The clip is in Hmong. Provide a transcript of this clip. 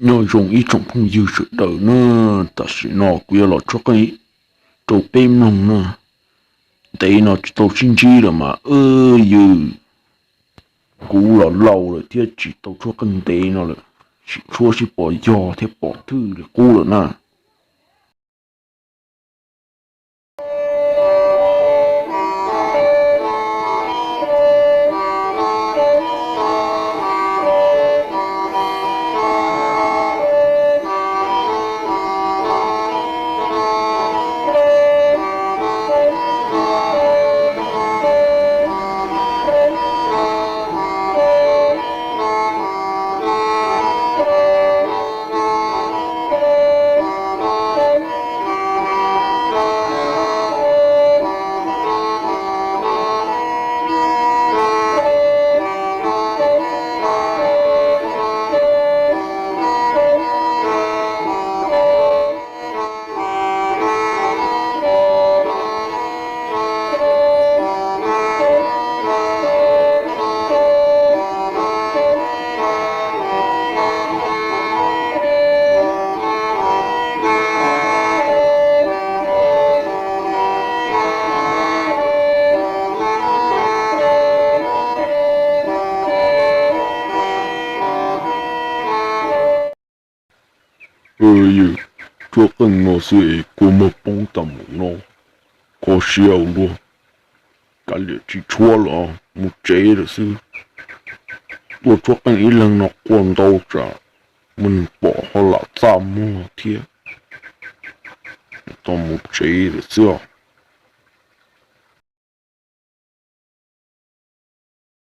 Nyob zoo ib tsoom phooj ywg sawv daws na, tam sim no kuv yuav los tshuab qeej rau peb mloog na. Ntev no tsis tau sib ntsib lawm mas, yws, kuv los laus lawm thiab tsis tau tshuab qeej ntev no lawm, sim tshuab sib pom yog thiab pom thwj li qub lawm na. Yws, tshuab qeej no xwb es kua muag poob tag mus no, kho siab ua luaj. Kav liam tsis tshuab lawm, mus tsev lawm xwb. Tuaj tshuab qeej ib leeg no quaj ntau tsam muaj neeg pom ho lam txaj muag thiab. Tau mus tsev lawm xwb os.